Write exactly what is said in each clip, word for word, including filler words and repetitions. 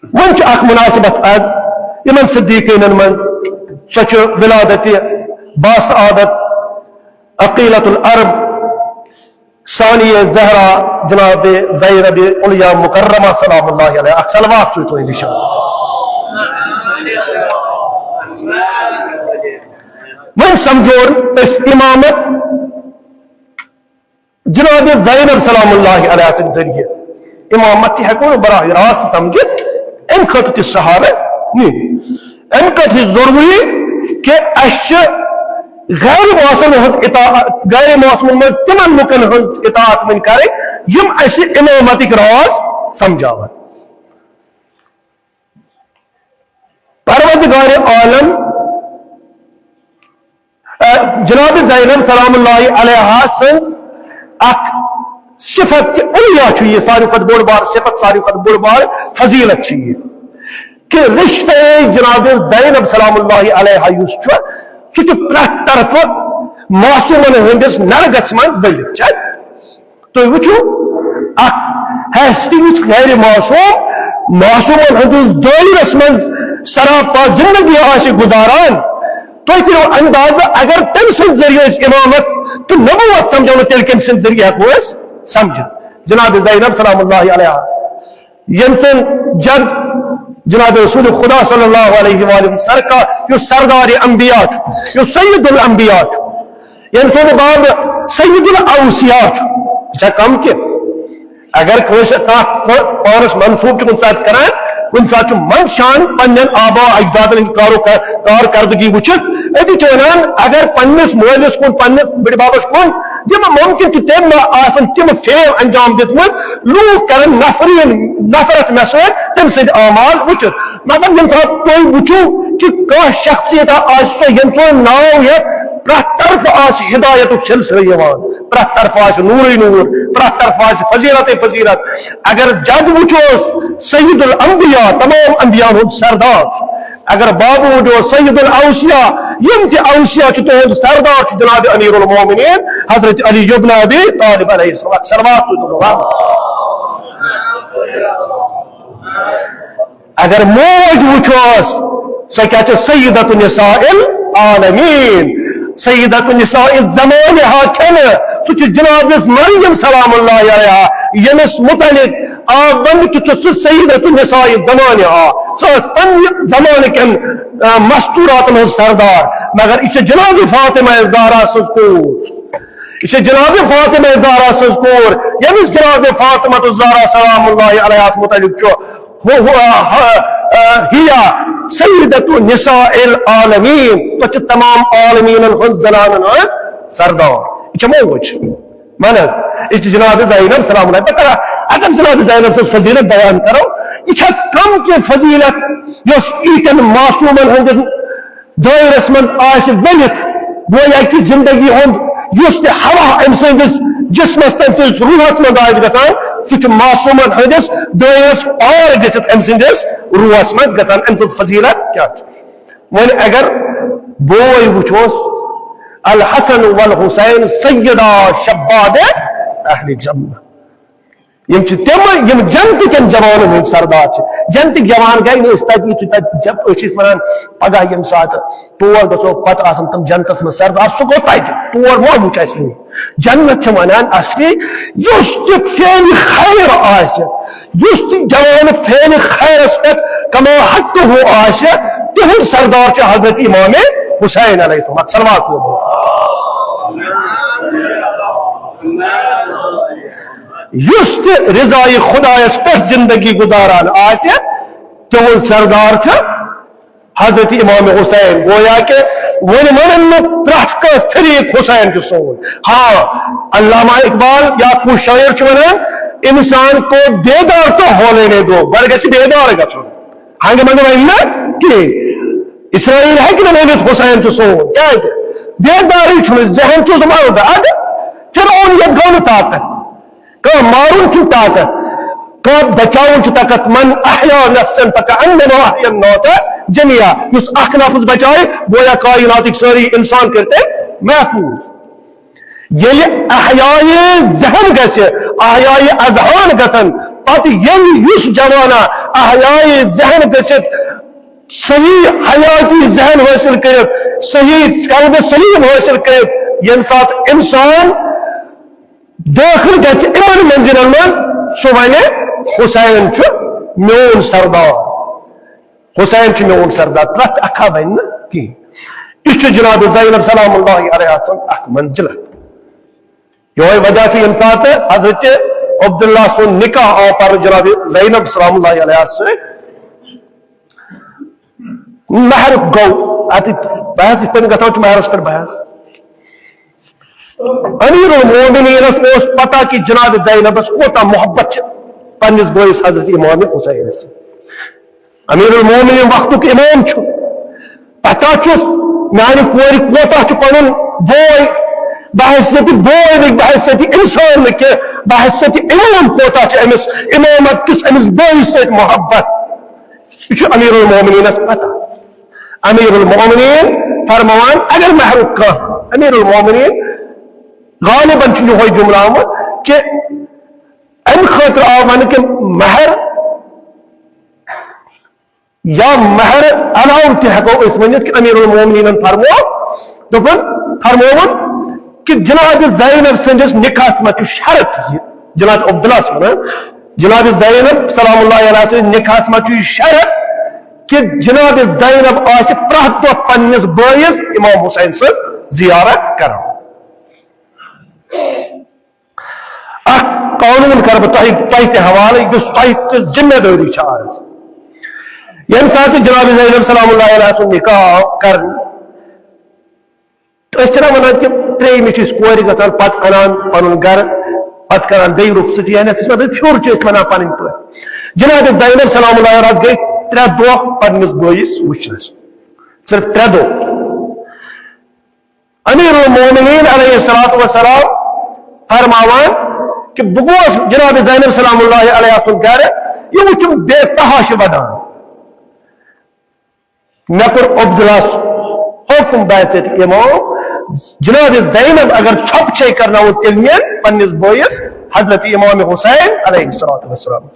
وۄنۍ چھُ اکھ مناسبت از یِمن صدیقینن منٛز، سۄ چھِ ولادت باسعادت عقیلۃ العرب ثانیہ زہرا جناب زینب علیہ مکرمہ سلام اللہ علیہ، اکھ صلوات سوی تو انشاءاللہ۔ وۄنۍ سمجھون أسۍ امامت جناب زینب سلام اللہ علیہ سٕنٛدِ ذٔریعہٕ۔ امامت تہِ ہٮ۪کو نہٕ براہ راست سمجھِتھ، امہِ خٲطرٕ تہِ سہارٕ نِنۍ۔ امہِ خٲطرٕ چھِ ضروٗری کہِ اَسہِ چھِ غیر موسم ہٕنٛز اطاعت، غیر موسمن منٛز تِمن لُکن ہٕنٛز اطاعت وۄنۍ کرٕنۍ، یِم اَسہِ امامتٕکۍ راز سمجھاون۔ پروردگار عالم، اہ، جناب زینب سلام اللہ علیہ سٕنٛز اکھ صفت کہِ علیا چھُ یہِ، ساروی کھۄتہٕ بوٚڑ بار صفت، ساروی کھۄتہٕ بوٚڑ بار فضیلت چھِ یہِ کہِ رشتہ جناب زینب سلام اللہ علیہ یُس چھُ، سُہ چھُ پرٛٮ۪تھ طرفہٕ معصومن ہٕنٛدِس نرگس منٛز ؤلِتھ۔ چھا؟ تُہۍ وٕچھِو، اکھ حیثیت یُس غیر معصوم، معصومن ہٕنٛدِس دٲیرس منٛز سراپا زندگی آسہِ گُزاران، تُہۍ کٔرِو اندازٕ، اگر تٔمۍ سٕنٛدِ ذٔریعہٕ أسۍ امامت تہٕ نبوت سمجھو نہٕ، تیٚلہِ کٔمۍ سٕنٛدِ ذٔریعہٕ ہٮ۪کو أسۍ سمجھِتھ؟ جناب زینب سلام اللہ علیہا، ییٚمۍ سُنٛد جد جناب رسول خدا صلی اللہ علیہ وآلہ وسلم سرکار، یُس سردار انبیاء چھُ، یُس سید الانبیاء چھُ، ییٚمۍ سُنٛد باب سید الاوصیاء چھُ، یہِ چھا کم کینٛہہ؟ اگر کٲنٛسہِ کانٛہہ پانس منسوب چھُ کُنہِ ساتہٕ کران، کُنہِ ساتہٕ چھُ منٛدچھان پننٮ۪ن آبا اجدادن ہٕنٛدۍ کارو کارکردگی وٕچھِتھ، أتی چھِ ونان، اگر پننِس مٲلِس کُن، پننِس بٕڈِ ببس کُن، یِم ممکن چھِ تٔمۍ ما آسن تِم فیل انجام دِتمٕتۍ، لوٗکھ کرن نفرین نفرت مےٚ سۭتۍ، تٔمۍ سٕنٛدۍ اعمال وٕچھِتھ۔ مگر ییٚمہِ ساتہٕ تُہۍ وٕچھِو کہِ کانٛہہ شخصیت آسہِ سۄ، ییٚمۍ سُنٛد ناو ہٮ۪تھ پرٛٮ۪تھ طرفہٕ آسہِ ہدایتُک سلسلہٕ یِوان، پرٛٮ۪تھ طرفہٕ آسہِ نوٗرٕے نوٗر، پرٛٮ۪تھ طرفہٕ آسہِ فضیلتٕے فضیلت۔ اگر جد وٕچھوس، سید الانبیاء، تمام انبیاءن ہُنٛد سردار چھُ۔ اگر بابہٕ وٕچھوس، سید الاوصیاء، یِم تہِ اوصیاء چھِ، تِہُنٛد سردار چھُ جناب امیر المومنین حضرت علی ابن ابی طالب علیہ السلام۔ صلوات سوزو۔ اگر موج وٕچھوس، سۄ کیٛاہ چھِ؟ سیدۃ نساء العالمین، سیدۃ نساء زمانہا چھَنہٕ، سُہ چھُ جناب مریم سلام اللہ علیہا، ییٚمِس متعلق آو وننہٕ کہِ ژٕ چھُکھ سیدۃ نساء زمانہا، ژٕ ٲس پننہِ زمانہٕ کٮ۪ن، آ، مستوراتن ہٕنٛز سردار، مگر یہِ چھِ جناب فاطمہ زہرا سٕنٛز کوٗر۔ یہِ چھِ جناب فاطمہ زہرا سٕنٛز کوٗر، ییٚمِس جناب فاطمہ زہرا سلام اللہ علیہا متعلق چھُ ہو-، ہو-، آ، ہا-، آ، ہیا سیدۃ نساء العالمین، سۄ چھِ تمام عالمیٖنن ہٕنٛز زنانن ہٕنٛز سردار۔ یہِ چھےٚ موج۔ وَن حظ، یہِ چھِ جناب زینب سلام اللہ۔ بہٕ کَرٕ، اگر جناب زینب سٕنٛز فضیلت بیان کَرو، یہِ چھےٚ کم کینٛہہ فضیلت یۄس ییٖتٮ۪ن معصوٗمن ہٕنٛدِس دٲیرس منٛز آسہِ ؤلِتھ، گویا کہِ زندگی ہُنٛد یُس تہِ ہوا أمۍ سٕنٛدِس جسمس، تٔمۍ سٕنٛدِس روحس منٛز آسہِ گژھان، سُہ چھُ معصوٗمن ہٕنٛدِس دٲیرس پار گٔژھِتھ أمۍ سٕنٛدِس روحس منٛز گژھان۔ أمۍ سٕنٛز فضیلت کیٛاہ چھِ؟ وۄنۍ اگر بوے وٕچھوس، الحسن والحسین سیدا شباب اہل جنہ۔ یِم چھِ تِم، یِم جنتہٕ کٮ۪ن جوانن ہٕنٛدۍ سردار چھِ۔ جنتٕکۍ جوان گٔے نہٕ أسۍ تَتہِ، یُتھُے تَتہِ جب-، أسۍ چھِ أسۍ وَنان، پگاہ ییٚمہِ ساتہٕ تور گژھو، پتہٕ آسن تِم جنتس منٛز سردار۔ سُہ گوٚو تَتہِ، تور ما وُچھ اَسہِ وُنہِ۔ جنت چھِ وَنان اصلی، یُس تہِ فعلِ خیر آسہِ، یُس تہِ جوان فعلِ خیرس پٮ۪ٹھ کما حقہ آسہِ، تِہُنٛد سردار چھُ حضرت امام حسین علیہ السلام۔ صلوات۔ یُس تہِ رضایہِ خدایس پٮ۪ٹھ زندگی گُزاران آسہِ، تِہُنٛد سردار چھُ حضرت امام حسین۔ گویا کہ وۄنۍ ونن نہٕ پرٛٮ۪تھ کانٛہہ فریق حسین چھُ سون۔ ہاں، علامہ اقبال یا کُنہِ شٲعر چھُ ونان، انسان کو دیدار تو ہونے دو، گۄڈٕ گژھِ بیدار گژھُن۔ ہنگہٕ منگہٕ ونہِ نہٕ کِہیٖنۍ۔ اسرائیل ہیٚکہِ نہٕ ؤنِتھ حسین چھُ سون، کیازِ؟ بیدارٕے چھُنہٕ، ذہن چھُس منٛد۔ ادٕ فرعون یتھ گوٚو نہٕ طاقت، کانٛہہ مارُن چھُنہٕ طاقت، کانٛہہ بچاوُن چھُ طاقت۔ من احیا نفسا فکأنما احیا الناس جميعا۔ یُس اکھ نفس بچایہِ، گویا کائناتٕکۍ سٲری انسان کٔرۍ تٔمۍ محفوظ۔ ییٚلہِ احیائے ذہن گژھِ، احیائے اذہان گژھن، پتہٕ ییٚلہِ یُس جوانا احیای ذہن گٔژھِتھ، صحیح حیاتی ذہن حٲصِل کٔرِتھ، صحیح قلبِ سلیم حٲصِل کٔرِتھ، ییٚمہِ ساتہٕ اِنسان دٲخِل گژھِ یِمن منزلن منٛز، سُہ وَنہِ، "حسین چھُ میون سردار، حسین چھُ میون سردار"، پرٛٮ۪تھ اکھا وَنہِ نہٕ کِہیٖنۍ۔ یہِ چھُ جناب زینب سلام اللہ علیہا سُنٛد اکھ منزلت۔ یہوے وجہ چھُ، ییٚمہِ ساتہٕ حضرت عبداللہ سُنٛد نکاح آو پرنہٕ جناب زینب سلام اللہ علیہا سۭتۍ، مہر گوٚو، اتہِ بہٕ حظ یِتھ پٲٹھۍ گژھان چھُ مہرس پٮ۪ٹھ بحث۔ امیر المومنینس اوس پتہ کہِ جناب زینبس کوتاہ محبت چھِ پننِس بٲیِس حضرت امام حسینس سۭتۍ۔ امیر المومنین وقتُک امام چھُ، پتہ چھُس میانہِ کورِ کوتاہ چھُ پنُن بوے، بحیثیت بوے نہٕ، بحیثیت انسان نہٕ کینٛہہ، بحیثیت امام کوتاہ چھُ أمِس امامت کِس أمِس بٲیِس سۭتۍ محبت۔ یہِ چھُ امیر المومنینس پتہ۔ امیر المومنین فرماوان، اگر مہرُک کانٛہہ، امیر المومنین غالباً چھُ یِہوٚے جملہٕ آمُت کہِ امہِ خٲطرٕ آو ونہٕ کہِ مہر یا مہر علاوٕ تہِ ہٮ۪کو أسۍ ؤنِتھ کہِ امیر المومنینن فرمو، دوٚپُن، فرمووُن کہِ جناب زینب سٕنٛدِس نکاحس منٛز چھُ شرط یہِ، جناب عبداللہ چھُ ونان، جناب زینب سلام اللہ علیہا سٕنٛدِس نکاحس منٛز چھُ یہِ شرط کہِ جناب زینب آسہِ پرٛٮ۪تھ دۄہ پننِس بٲیِس امام حسین سٕنٛز زیارت کران۔ اکھ قانون کرٕ بہٕ تۄہہِ، تۄہہِ تہِ حوالہٕ، یُس تۄہہِ تہِ ذمہ دٲری چھِ آز۔ ییٚمہِ ساتہٕ جناب زینب سلام اللہ علیہا سُنٛد نکاح آو کرنہٕ، تہٕ أسۍ چھِنہ ونان کہِ ترٛیٚیِمہِ چھِ أسۍ کورِ گژھان، پتہٕ انان پنُن گرٕ، پتہٕ کران بیٚیہِ رخصتی، یعنی أسۍ چھِ ونان پھیُر چھِ أسۍ ونان پنٕنۍ پٲٹھۍ۔ جناب زینب سلام اللہ علیہا گٔے ترٛےٚ دۄہ پننِس بٲیِس وٕچھنس، صرف ترٛےٚ دۄہ۔ امیر المومنین علیہ الصلوۃ والسلام فرماوان کہ بہٕ گوس جناب زینب سلام اللہ علیہا سُنٛد گرٕ، یہِ وٕچھُم بے تحاشہٕ ودان۔ مےٚ کوٚر عبداللہ حکم بعثت امام، جناب زینب اگر ژھۄپہٕ چھے کرناوُن تیٚلہِ نِن پننِس بٲیِس حضرت امام حسین علیہ الصلوۃ والسلام۔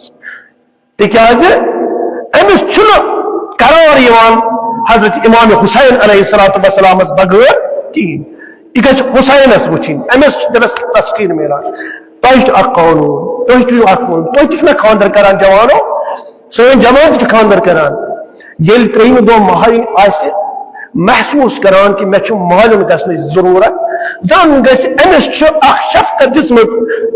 تِکیازِ أمِس چھُنہٕ قرار یِوان حضرت امام حسین علیہ الصلوۃ والسلامس بغٲر کِہیٖنۍ۔ یہِ گژھِ حسینس وٕچھِنۍ، أمِس چھِ دِلس تسکیٖن میلان۔ تۄہہِ چھُ اکھ قانوٗن، تُہۍ چھِو اکھ قانوٗن، تُہۍ تہِ چھِو نہ خانٛدر کران جوانو، سٲنۍ جوان تہِ چھِ خانٛدر کران۔ ییٚلہِ ترٛیٚیِمہِ دۄہ مہرٕنۍ آسہِ، محسوٗس کران کہِ مےٚ چھُ مالِن گژھنٕچ ضروٗرت، زن گژھِ أمِس چھُ اکھ شفقت دِژمٕژ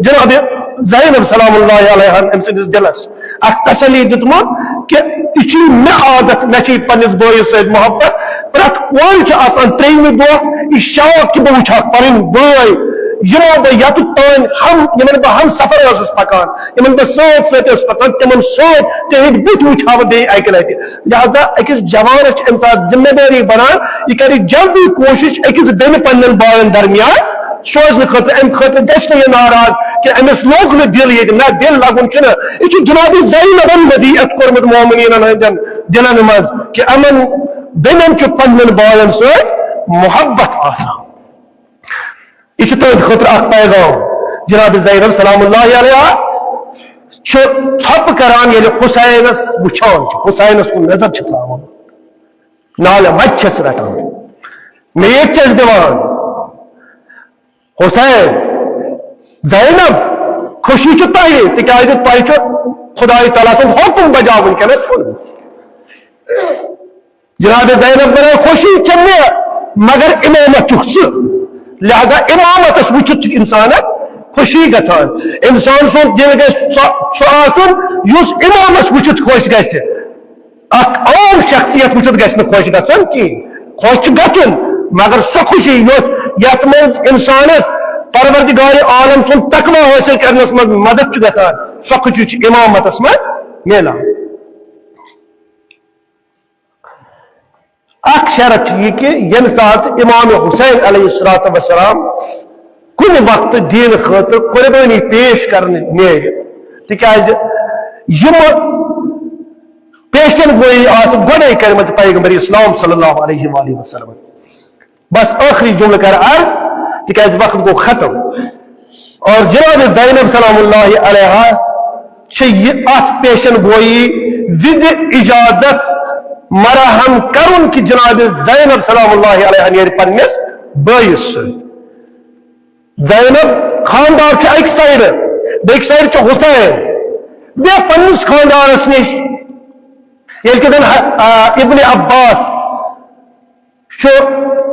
جناب زینب سلام اللہ علیہا أمۍ سٕنٛدِس دِلس، اکھ تسلی دیُتمُت کہِ یہِ چھُ مےٚ عادت، مےٚ چھِ پننِس بٲیِس سۭتۍ محبت۔ پرٛٮ۪تھ کورِ چھُ آسان ترٛیٚیِمہِ دۄہ یہِ شوق کہِ بہٕ وٕچھِ ہا پنٕنۍ بٲے، یِمو بہٕ یوٚتَتھ تام ہم، یِمن بہٕ ہم سفر ٲسٕس پکان، یِمن بہٕ سۭتۍ سۭتۍ ٲسٕس پکان، تِمن سۭتۍ تِہنٛدۍ بُتھۍ وٕچھِ ہا بہٕ بیٚیہِ اکہِ لٹہِ۔ لہذا أکِس جوانس چھِ أمۍ ساتہٕ ذمہ دٲری بنان، یہِ کرِ جلدی کوٗشِش أکِس بیٚنہِ پننٮ۪ن باین درمیان سوزنہٕ خٲطرٕ۔ اَمہِ خٲطرٕ گژھِ نہٕ یہِ ناراض کہِ أمِس لوٚگ نہٕ دِل ییٚتہِ۔ نہ، دِل لگُن چھُنہٕ، یہِ چھُ جناب زینبن ودیعت کوٚرمُت مومنیٖنن ہٕنٛدٮ۪ن دِلن منٛز کہِ یِمن بیٚنٮ۪ن چھُ پننٮ۪ن باین سۭتۍ محبت آسان۔ یہِ چھُ تُہنٛدِ خٲطرٕ اکھ پیغام۔ جناب زینب سلام اللہ علیہا چھِ ژھۄپہٕ کران، ییٚلہِ حسینس وٕچھان چھِ، حسینس کُن نظر چھِ تراوان، نالہِ مَتہِ چھَس رٹان، میٖٹھ چھَس دِوان۔ حسین، زینب، خوشی چھِ تۄہہِ، تِکیازِ تۄہہِ چھُ خدای تعالیٰ سُنٛد حُکُم بجا وٕنکیٚنَس کُن۔ جناب زینب ونان، خوشی چھےٚ مےٚ، مگر امامت چھُکھ ژٕ۔ لہذا امامتس وٕچھِتھ چھُ انسانس خوشی گژھان۔ انسان سُنٛد دل گژھِ سُہ، سُہ آسُن یُس امامس وٕچھِتھ خۄش گژھِ۔ اکھ عام شخصیت وٕچھِتھ گژھِ نہٕ خۄش گژھُن کِہیٖنۍ۔ خۄش چھُ گژھُن، مگر سۄ خوشی یۄس، یتھ منٛز انسانس پروردگار عالم سُنٛد تقوی حٲصِل کرنس منٛز مدد چھُ گژھان، سۄ خوشی چھِ امامتس منٛز میلان۔ اکھ شرط چھُ یہِ کہِ ییٚمہِ ساتہٕ امام حسین علیہ الصلوۃ والسلام کُنہِ وقتہٕ دیٖنہٕ خٲطرٕ قربٲنی پیش کرنہٕ نیرِ، تِکیازِ یِم پیشن گویی آسہٕ گۄڈے کٔرمٕژ پیغمبر اسلام صلی اللہ علیہ وآلہ وسلم۔ بس ٲخری جملہٕ کرٕ عرض، تِکیازِ وقت گوٚو ختم۔ اور جناب زینب سلام اللہ علیہا چھِ یہِ اتھ پیشن گویی وِزِ اجازت مرہم کرُن کہِ جناب زینب سلام اللہ علیہا نیرِ پننِس بٲیِس سۭتۍ۔ زینب خاندار چھُ اکہِ سایڈٕ، بیٚکہِ سایڈٕ چھُ حسین، بیٚیہِ پننِس خاندارس نِش۔ ییٚلہِ کہِ زن ح-، آ، ابن عباس چھُ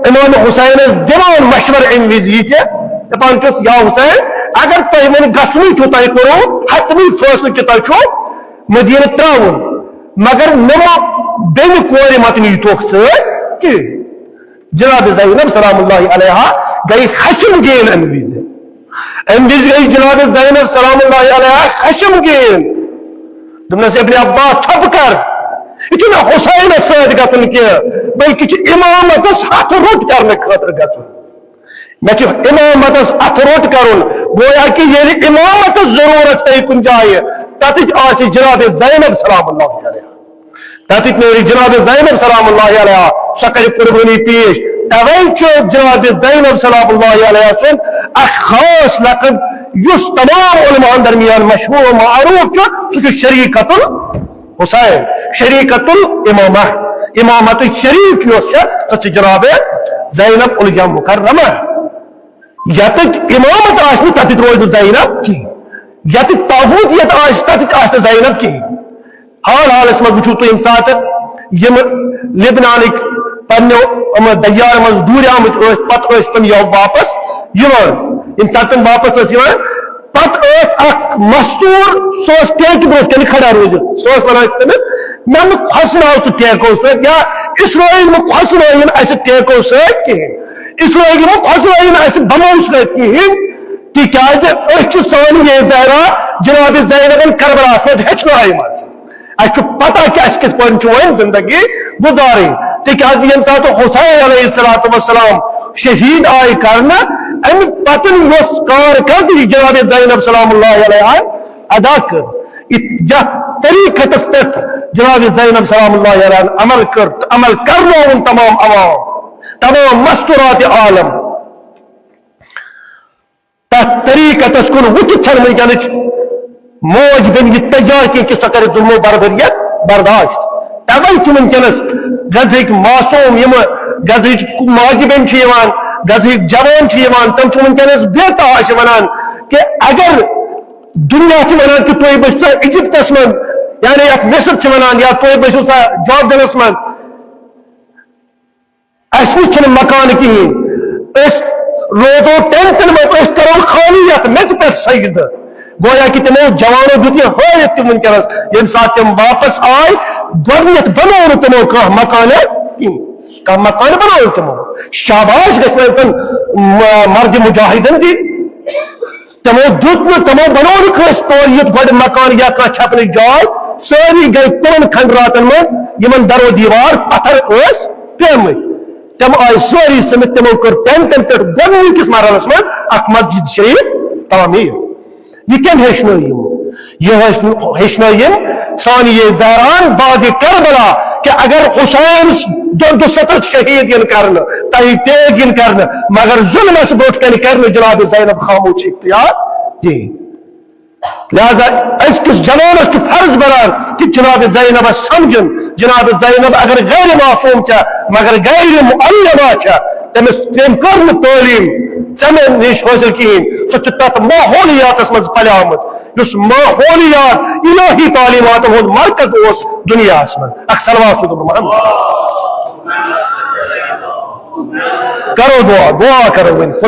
امام حسینس دِوان مشورٕ امہِ وِزِ یہِ تہِ، دپان چھُس، یا حسین، اگر تۄہہِ وۄنۍ گژھنُے چھُو، تۄہہِ کوٚروٕ حتمی فٲصلہٕ کہِ تۄہہِ چھُو مدینہ ترٛاوُن، مگر نۄمہٕ بیٚنہِ کورِ مت نیٖتوکھ سۭتۍ کینٛہہ۔ جناب زینب سلام اللہ علیہا گٔے خشمگین امہِ وِزِ۔ امہِ وِزِ گٔے جناب زینب سلام اللہ علیہا خشمگین۔ دوٚپنس، ابن عباس، ژھۄپہٕ کر، یہِ چھُنہٕ حسینس سۭتۍ گژھُن کینٛہہ، بلکہِ چھُ امامتس ہتھ روٚٹ کرنہٕ خٲطرٕ گژھُن۔ مےٚ چھُ امامتس اتھٕ روٚٹ کرُن۔ گویا کہِ ییٚلہِ امامتس ضروٗرت پیٚیہِ کُنہِ جایہِ، تتِچ آسہِ جناب زینب سلام اللہ علیہا۔ تتِچ نیرِ جناب زینب سلام اللہ علیہا، سۄ کرِ قربٲنی پیش۔ توے چھُ جناب زینب سلام اللہ علیہا سُنٛد اکھ خاص لقب، یُس تمام علماء درمیان مشہوٗر و معروف چھُ، سُہ چھُ شریکت الحسین، شریکت الامامہ، امامت شریک یۄس چھےٚ، سۄ چھِ جناب زینب الیا مکرمہ۔ یتٕچ امامت آسہِ نہٕ، تتٕچ روزِ نہٕ زینب کِہیٖنۍ۔ یتٕچ تابوتیت آسہِ، تتٕچ آسہِ نہٕ زینب کِہیٖنۍ۔ حال حالس منٛز وٕچھِو تُہۍ، ییٚمہِ ساتہٕ یِم لبنانٕکۍ پننیو یِمو دیارو منٛز دوٗرے آمٕتۍ ٲسۍ، پتہٕ ٲسۍ تِم یہِ واپس یِوان۔ ییٚمہِ ساتہٕ تِم واپس ٲسۍ یِوان، پتہٕ ٲسۍ اکھ مستوٗر، سُہ اوس ٹینکہِ برونٛٹھ کنہِ کھڑا روٗزِتھ۔ سُہ اوس ونان تٔمِس، "مےٚ مہٕ کھۄژناو ژٕ ٹینکو سۭتۍ، یا اسرائیل مہٕ کھۄژنٲیِن اسہِ ٹینکو سۭتۍ کِہیٖنۍ۔ اسرائیل مہٕ کھۄژنٲیِن اسہِ بمو سۭتۍ کِہیٖنۍ، تِکیازِ أسۍ چھِ سانہِ یہِ زہرا جناب زینبن کربلاہس منٛز ہیٚچھنٲومٕژ۔" اسہِ چھُ پتہ کہِ اسہِ کِتھ پٲٹھۍ چھُ وۄنۍ زندگی گُزارٕنۍ، تِکیازِ ییٚمہِ ساتہٕ حسین علیہ الصلوۃ والسلام شہید آیہِ کرنہٕ، امہِ پتہٕ یۄس کارکردگی جناب زینب سلام اللہ علیہا ادا کٔر، یتھ، یتھ طریقتس پٮ۪ٹھ جناب زینب سلام اللہ علیہا عمل کٔر تہٕ عمل کرنووُن تمام عوام، تمام مستورات عالم، تتھ طریقتس کُن وٕچھِتھ چھنہٕ وٕنکیٚنٕچ موج بیٚنہِ یہِ تیار کینٛہہ کہِ سۄ کرِ ظلم و بربریت برداشت۔ توے چھُ وٕنکیٚنس غزہٕکۍ معصوم، یِم غزہٕچ ماجہِ بیٚنہِ چھِ یِوان، غزہٕکۍ جوان چھِ یِوان، تِم چھِ وٕنکیٚنس بے تحاشا ونان کہِ اگر دُنیا چھُ ونان کہِ تُہۍ بٔسِو سا ایجپتس منٛز، یعنی یتھ مصر چھِ ونان، یا تُہۍ بٔسِو سا جوردنس منٛز، اسہِ نِش چھُنہٕ مکان کِہیٖنۍ، أسۍ روزو ٹینٹن منٛز، أسۍ کرو خانیت میٚژِ پٮ۪ٹھ سجدٕ۔ گویا کہِ تِمو جوانو دیُت یہِ ہٲوِتھ تہِ وٕنکیٚنس، ییٚمہِ ساتہٕ تِم واپس آے، گۄڈٕنیتھ بنوو نہٕ تِمو کانٛہہ مکانہ کِہیٖنۍ، کانٛہہ مکانہ بنوو نہٕ تِمو۔ شاباش گژھِ وۄنۍ تِمن م-، مرد مجاہدن دِنۍ۔ تِمو دیُت نہٕ، تِمو بنوو نہٕ کٲنٛسہِ تورٕ یُتھ گۄڈٕ مکان یا کانٛہہ چھپنٕچ جاے۔ سٲری گٔے تِمن کھنڈراتن منٛز، یِمن در و دیوار پتھر ٲسۍ پیمٕتۍ۔ تِم آیہِ سٲری سٔمِتھ، تِمو کٔر ٹینٹن پٮ۪ٹھ گۄڈٕنِکِس مرحلس منٛز اکھ مسجد شریف تعمیٖر۔ یہِ کٔمۍ ہیٚچھنٲو یِم؟ یہِ ہیٚچھ-، ہیٚچھنٲو یِم سانہِ یہِ زہران بعد کربلا کہِ اگر حسین دُ-، دُستت شہید یِن کرنہٕ، تہٕ تیگ یِن کرنہٕ، مگر ظلمس برونٛٹھ کنہِ کرِ نہٕ جناب زینب خاموشی اختیار کِہیٖنۍ۔ لہذا أزکِس جوانس چھُ فرض بنان کہِ جناب زینبس سمجھُن، جناب زینب اگر غیر معصوم چھےٚ، مگر غیر معلمہ چھےٚ، تٔمِس، تٔمۍ کٔر نہٕ تعلیٖم ژےٚ مےٚ نِش حٲصِل کِہیٖنۍ، سۄ چھِ تتھ ماحولیاتس منٛز پلیمٕژ، یُس ماحولیات الہی تعلیماتن ہُنٛد مرکز اوس دُنیاہس منٛز۔ اکھ صلوات سوزو محمد۔ کرو دعا، دعا کرو وۄنۍ۔ خدا